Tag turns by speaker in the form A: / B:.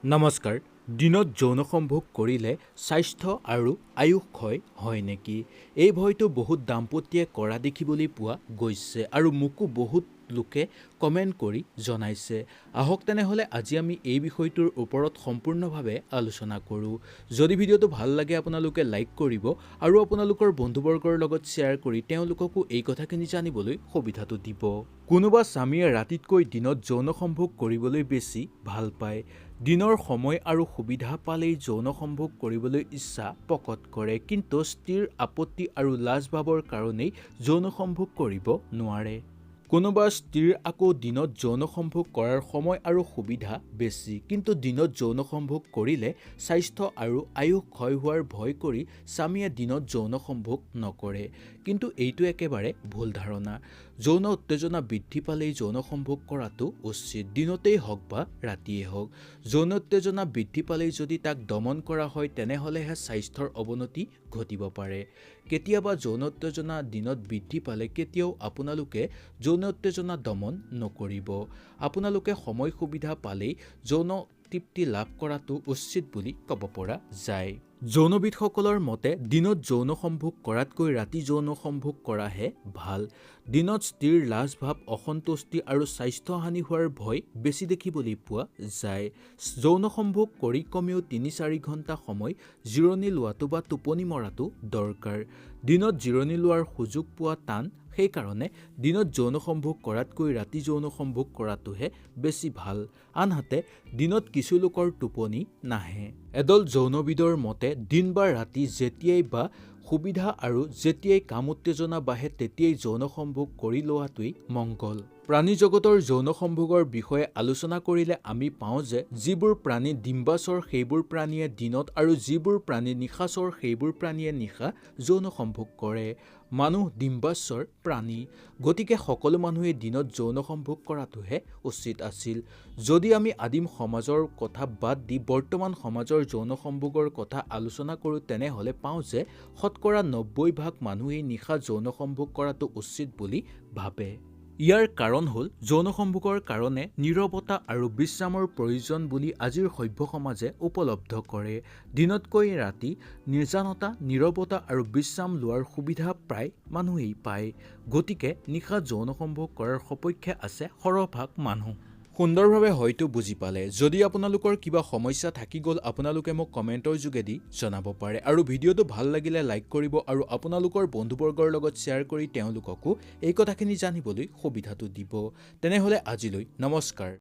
A: নমস্কাৰ। দিনত যৌন সম্ভোগ কৰিলে স্বাস্থ্য আৰু আয়ুস ক্ষয় হয় নেকি? এই ভয়টো বহুত দাম্পতীয়ে কৰা দেখিবলৈ পোৱা গৈছে আৰু মোকো বহুত লোকে কমেণ্ট কৰি জনাইছে। আহক তেনেহ'লে আজি আমি এই বিষয়টোৰ ওপৰত সম্পূৰ্ণভাৱে আলোচনা কৰোঁ। যদি ভিডিঅ'টো ভাল লাগে আপোনালোকে লাইক কৰিব আৰু আপোনালোকৰ বন্ধুবৰ্গৰ লগত শ্বেয়াৰ কৰি তেওঁলোককো এই কথাখিনি জানিবলৈ সুবিধাটো দিব। কোনোবা স্বামীয়ে ৰাতিতকৈ দিনত যৌন সম্ভোগ কৰিবলৈ বেছি ভাল পায়। দিনৰ সময় আৰু সুবিধা পালেই যৌন সম্ভোগ কৰিবলৈ ইচ্ছা প্ৰকট কৰে, কিন্তু স্ত্ৰীৰ আপত্তি আৰু লাজ ভাৱৰ কাৰণেই যৌন সম্ভোগ কৰিব নোৱাৰে। কোনোবা স্ত্ৰীৰ আকৌ দিনত যৌন সম্ভোগ কৰাৰ সময় আৰু সুবিধা বেছি, কিন্তু দিনত যৌন সম্ভোগ কৰিলে স্বাস্থ্য আৰু আয়ুস ক্ষয় হোৱাৰ ভয় কৰি স্বামীয়ে দিনত যৌন সম্ভোগ নকৰে। কিন্তু এইটো একেবাৰে ভুল ধাৰণা। যৌন উত্তেজনা বৃদ্ধি পালেই যৌন সম্ভোগ কৰাটো উচিত, দিনতেই হওক বা ৰাতিয়েই হওক। যৌন উত্তেজনা বৃদ্ধি পালেই যদি তাক দমন কৰা হয় তেনেহ'লেহে স্বাস্থ্যৰ অৱনতি ঘটিব পাৰে। কেতিয়াবা যৌন উত্তেজনা দিনত বৃদ্ধি পালে কেতিয়াও আপোনালোকে যৌন উত্তেজনা দমন নকৰিব। আপোনালোকে সময় সুবিধা পালেই যৌন তৃপ্তি লাভ কৰাটো উচিত বুলি ক'ব পৰা যায়। যৌনবিদসকলৰ মতে দিনত যৌন সম্ভোগ কৰাতকৈ ৰাতি যৌন সম্ভোগ কৰাহে ভাল। দিনত স্ত্ৰীৰ লাজ ভাৱ, অসন্তুষ্টি আৰু স্বাস্থ্যহানি হোৱাৰ ভয় বেছি দেখিবলৈ পোৱা যায়। যৌন সম্ভোগ কৰি কমেও 3-4 ঘণ্টা সময় জিৰণি লোৱাটো বা টোপনি মৰাটো দৰকাৰ। দিনত জিৰণি লোৱাৰ সুযোগ পোৱা টান, সেইকাৰণে দিনত যৌন সম্ভোগ কৰাতকৈ ৰাতি যৌন সম্ভোগ কৰাটোহে বেছি ভাল। আনহাতে দিনত কিছু লোকৰ টোপনি নাহে। এদল যৌনবিদৰ মতে দিন বা ৰাতি যেতিয়াই বা সুবিধা আৰু যেতিয়াই কাম উত্তেজনা বাঢ়ে তেতিয়াই যৌন সম্ভোগ কৰি লোৱাটোৱেই মংগল। প্ৰাণী জগতৰ যৌন সম্ভোগৰ বিষয়ে আলোচনা কৰিলে আমি পাওঁ যে যিবোৰ প্ৰাণী ডিম্বাচৰ সেইবোৰ প্ৰাণীয়ে দিনত আৰু যিবোৰ প্ৰাণী নিশাচৰ সেইবোৰ প্ৰাণীয়ে নিশা যৌন সম্ভোগ কৰে। মানুহ ডিম্বাচৰ প্ৰাণী, গতিকে সকলো মানুহে দিনত যৌন সম্ভোগ কৰাটোহে উচিত আছিল। যদি আমি আদিম সমাজৰ কথা বাদ দি বৰ্তমান সমাজৰ যৌন সম্ভোগৰ কথা আলোচনা কৰোঁ তেনেহ'লে পাওঁ যে শতকৰা 90% মানুহেই নিশা যৌন সম্ভোগ কৰাটো উচিত বুলি ভাবে। ইয়াৰ কাৰণ হ'ল যৌন সম্ভোগৰ কাৰণে নীৰৱতা আৰু বিশ্ৰামৰ প্ৰয়োজন বুলি আজিৰ সভ্য সমাজে উপলব্ধ কৰে। দিনতকৈ ৰাতি নিৰ্জনতা, নীৰৱতা আৰু বিশ্ৰাম লোৱাৰ সুবিধা প্ৰায় মানুহেই পায়। গতিকে নিশা যৌন সম্ভোগ কৰাৰ সপক্ষে আছে সৰহভাগ মানুহ। সুন্দৰভাৱে হয়তো বুজি পালে। যদি আপোনালোকৰ কিবা সমস্যা থাকি গ'ল আপোনালোকে মোক কমেণ্টৰ যোগেদি জনাব পাৰে। আৰু ভিডিঅ'টো ভাল লাগিলে লাইক কৰিব আৰু আপোনালোকৰ বন্ধুবৰ্গৰ লগত শ্বেয়াৰ কৰি তেওঁলোককো এই কথাখিনি জানিবলৈ সুবিধাটো দিব। তেনেহ'লে আজিলৈ নমস্কাৰ।